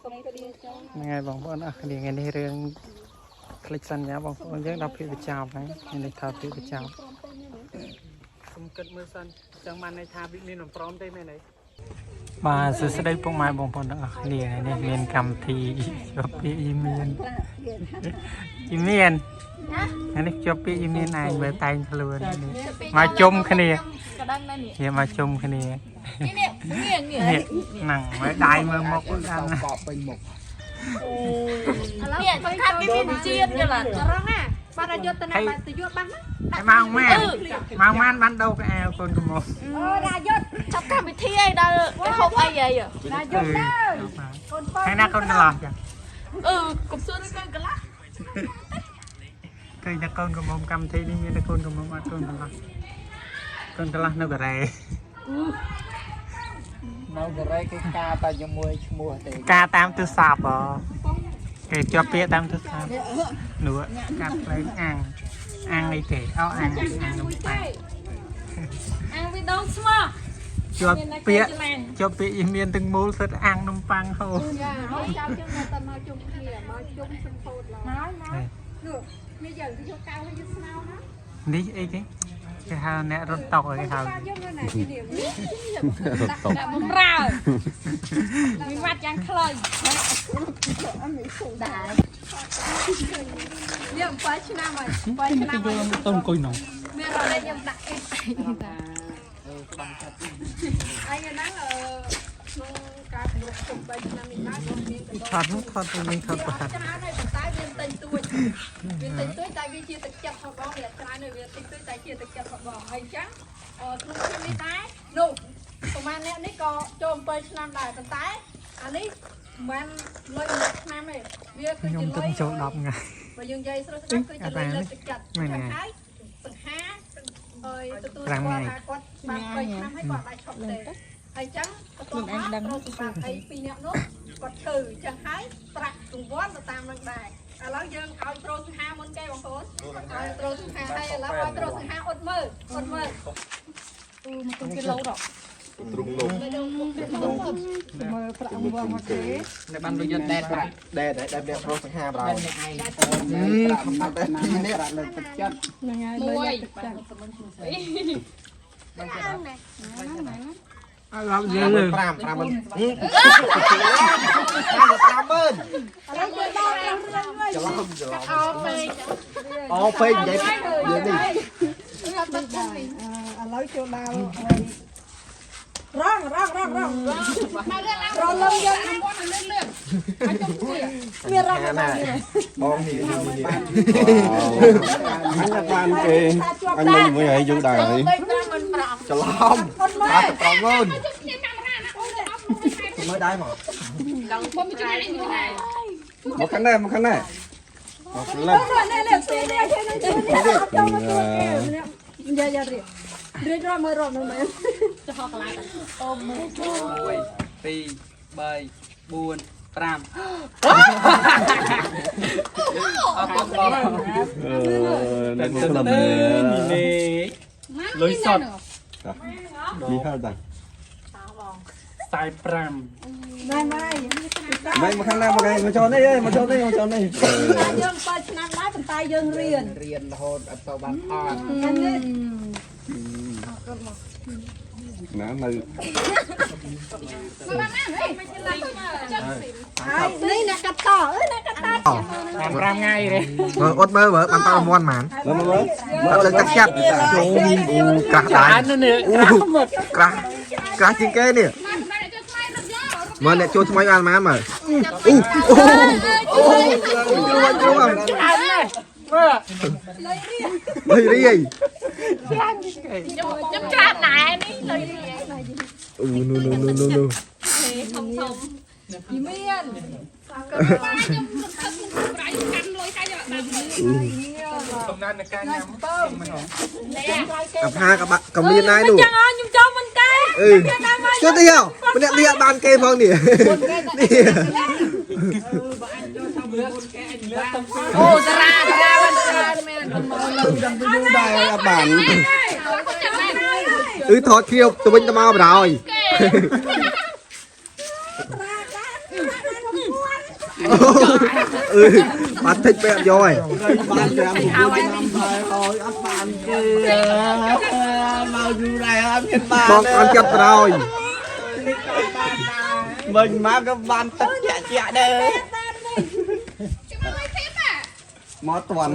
ហ្នឹងហើយបងប្អូនអរគ្នាថ្ងៃនេះរឿងคลิกសញ្ញាបងប្អូនយើងដល់ភាពបញ្ចប់ហើយថ្ងៃនេះថាភាពបញ្ចប់សុំគិតមើលសិនចង់បានន័យថាវិមានមិនព្រមទេមែនទេបាទសួស្តីពុកម៉ែបងប្អូនទាំងអស់គ្នាថ្ងៃនេះមានកម្មវិធីជាប់ពាក្យយីមានយីមានថ្ងៃនេះជាប់ពាក្យយីមានឯងមើលតែងខ្លួននេះមកជុំគ្នា ក៏ដឹងដែរនេះ នេះមកជុំគ្នា នេះនេះនេះ នេះហ្នឹងមើលដៃមើលមុខហ្នឹង កប់ពេញមុខ នេះសំខាន់គេមានជាតិយល់អត់ រងណាបាត់អាយុទៅណាបាត់ទៅយុបាត់ណា ហើយម៉ោងម៉ានម៉ោងម៉ានបានដូរកៅអៅកូនកំមុំ អូរាយុទ្ធ ចាប់កម្មវិធីអីដល់ទៅហូបអីអី រាយុទ្ធទៅកូន ថ្ងៃណាកូនកន្លោះចា អឺកុំសួរកូនកន្លះ ឃើញតែកូនកំមុំកម្មវិធីនេះមានតែកូនកំមុំអត់កូនកន្លោះកូនកន្លោះនៅកូរ៉េ នៅកូរ៉េគេការតែជាមួយឈ្មោះទេ ការតាមទូរស័ព្ទហ៎គេជាប់ពាក្យតាមទូរស័ព្ទនោះកាត់ផ្លេងអាំងអាំងអីទេអូអាំងអាំងនំប៉័ង អាំងវីដងស្មោះ ជាប់ពាក្យជាប់ពាក្យយីមានទាំងមូលសិតអាំងនំប៉័ងហូ ចាហើយចៅជើងមកតែមកជុំគ្នាមកជុំសំពោតឡងនោះមានយើងទៅយកកៅហើយយកស្នោណា នេះអីគេគេហៅអ្នករត់តុកគេហៅ បាទយើងនៅណាគ្នានេះ ដាក់បំរើមានវត្តយ៉ាងខ្លី នេះ7ឆ្នាំហើយ7ឆ្នាំហើយ ទៅអង្គុយនោះ មានរត់ខ្ញុំដាក់អីអីហ្នឹងអឺក្នុងការគម្រប់ជុំ3ឆ្នាំនេះដែរក៏មាន ថតនោះថតទៅនេះថតប្រហាត់ ច្រើនហើយប៉ុន្តែវាទិញទួចវាទិញទួចតែវាជាទឹកចិត្តរបស់បងវាច្រើនហើយវាទិញទួចតែជាទឹកចិត្តរបស់បងហើយអញ្ចឹងក្នុងខ្ញុំនេះដែរនោះប្រហែលអ្នកនេះក៏ចូល7ឆ្នាំដែរប៉ុន្តែអានេះមិនលុយមួយឆ្នាំទេវាគឺជា ខ្ញុំ លុយ ទៅចូល10ថ្ងៃ បើយើងនិយាយស្រួលស្ដាប់គឺជាលុយលើកទឹកចិត្តហើយសង្ហាហើយទទួលស្គាល់ថាគាត់បាន3ឆ្នាំហើយគាត់អាចឈប់ទេហើយអញ្ចឹងបន្ទាប់មកត្រូវសម្រាប់អីពីរនាក់នោះគាត់ឈឺអញ្ចឹងហើយប្រាក់រង្វាន់ទៅតាមនឹងដែរឥឡូវយើងឲ្យប្រូសង្ហាមុនគេបងប្អូនឲ្យប្រូសង្ហាហើយឥឡូវឲ្យប្រូសង្ហាអត់មើលអត់មើល មកគីឡូដល់ ទ្រុងលោក មើលប្រាក់រង្វាន់មកគេ តែបានលុយយកដែតប្រាក់ ដែរដែរដែរប្រុសសង្ហាប្រោ តែអ្នកឯងប្រាក់មកតែនេះប្រាក់លើកទឹកចិត្ត ហ្នឹងហើយ មួយ អត់ដល់យើង 5 5 5 5 50000 ឥឡូវយើងដល់រឿងវិញ ច្រឡំច្រឡំ អពេក អូពេកនិយាយនិយាយនេះ ឥឡូវចូលដល់រងរងរងរង មកលឿនឡើង រងលំយើង លឿនលឿនលឿនឲ្យជុំគ្នា មានរង ណាបងនេះនេះ អញបានគេអញនៅជាមួយហើយយូរដែរហើយ 3 5មិនប្រាំ ច្រឡំ5 50000 ជុំគ្នាកាមេរ៉ាណាអូនអត់មក មើលដែរមក មកមានចំណេញនេះដែរ មកខាងនេះមកខាងនេះមកផ្លិត នេះនេះស្ទីនេះគេនឹងជួយនេះអត់ចូលមកជួយគេម្នាក់យ៉ាយ៉ារៀបរៀបរមើលរនោះមែន ចំហកន្លែង 1 2 3 4 5អរគុណបង អឺនេះមកក្លឹបនេះ លុយសុត នេះហើយតា 45 ណែម៉ៃ មិនមកខាងណាមកខាងមកចូលនេះមកចូលនេះមកចូលនេះ តែយើង7ឆ្នាំដែរប៉ុន្តែយើងរៀន រៀនរហូតអត់ទៅបានថត នេះ ណានៅ ហើយនេះអ្នកកាត់តអើអ្នកកាត់ត 5ថ្ងៃទេ មើលអត់មើលមើលបានតរង្វាន់ហ្មង មកមក អត់លើកទឹកចិត្តចូលអូក្រាស់ដែរ នេះ អូក្រាស់ក្រាស់ជាងគេនេះមើលអ្នកចូលថ្មីបានប៉ុន្មានមើលអូអូអូជ្រុងជ្រុង ច្រើនណាស់មើល លុយរាយ ខ្ញុំច្រើនណែនេះលុយ អូនូនូនូនូនូ ធំធំ យីមាន ខ្ញុំរំភើបប្រៃកាន់លុយហើយយកបានលុយ កំណត់ในការញ៉ាំ បើ អាផាក៏បាក់ក៏មានដែរនោះ ចឹងអខ្ញុំចូលមិនគេ អឺចុះទៅយោម្នាក់នេះអត់បានគេផងនេះនេះ អូតារាតារាបានច្រើនមែន ដឹងទៅយូរដែរអត់បាន ចាំមែន អឺថតគ្នាទៅវិញទៅមកបណ្ដោយ អឺបាត់តិចពេកអត់យកហើយ បាន5 6ឆ្នាំហើយហើយអត់បានគេមកយូរដែរអត់មានបាន បងអត់ចាប់ក្រោយ មិញមកក៏បានទឹកជាក់ជាក់ដែរ ជួយមកភាព មកតាន់